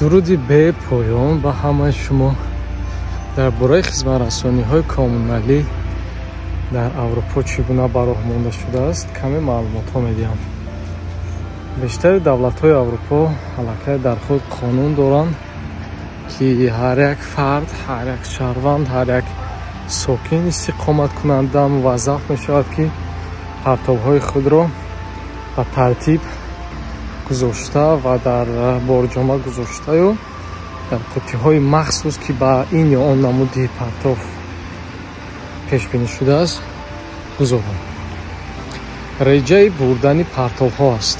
Дуруди бепоён ба ҳамаи шумо. Дар бораи хизматрасониҳои коммуналӣ дар Аврупо чӣ гуна ба роҳ монда шудааст, каме маълумотҳо медиҳам. Бештари давлатҳои Аврупо аллакай дар худ қонун доранд, ки ҳар як фард, ҳар як шаҳрванд, ҳар як сокин истиқоматкунанда муваззаф мешавад, ки партобҳои худро ба тартиб гузошта ва дар борҷома гузоштаю дар қуттиҳои махсус, ки ба ин ё он намуди партов пешбинӣ шудааст, гузоранд. Реҷаи бурдани партобҳо аст.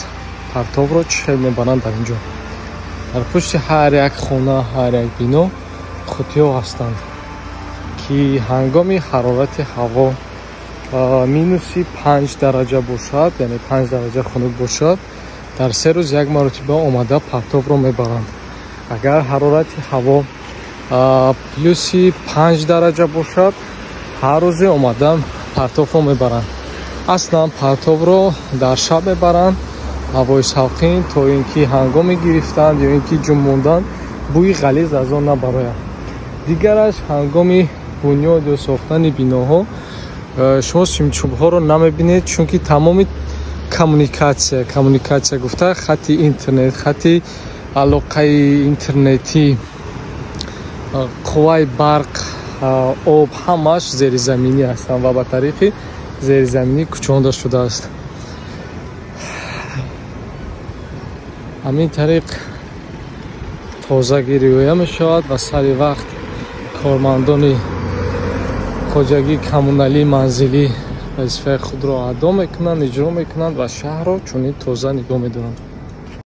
Партобро чӣ хел мебаранд дар ин ҷо? Дар пушти ҳар як хона, ҳар як бино қуттиҳо ҳастанд, ки ҳангоми ҳарорати ҳаво минуси 5 дараҷа бошад, яъне 5 дараҷа хунук бошад, дар 3 рӯз як маротиба омада партобро мебаранд. Агар ҳарорати ҳаво плюси 5 дараҷа бошад, ҳар рӯзе омада партобро мебаранд. Аслан партобро дар шаб мебаранд, ҳавои салқин, то ин ки ҳангоми гирифтан ё ин ки ҷунбондан бӯи ғализ аз он набарояд. Дигараш, ҳангоми бунёд ё сохтани биноҳо шумо симчӯбҳоро намебинед, чунки тамоми коммуникатсия гуфта хати интернет, хати алоқаи интернетӣ, қувваи барқ, об ҳамааш зеризаминӣ ҳастанд ва ба тариқи зеризаминӣ кӯчонда шудааст. Ҳамин тариқ тозагӣ риоя мешавад ва сари вақт кормандони хоҷагии коммуналии манзилӣ вазифаи худро адо мекунанд, иҷро мекунанд ва шаҳрро чунин тоза нигоҳ медоранд.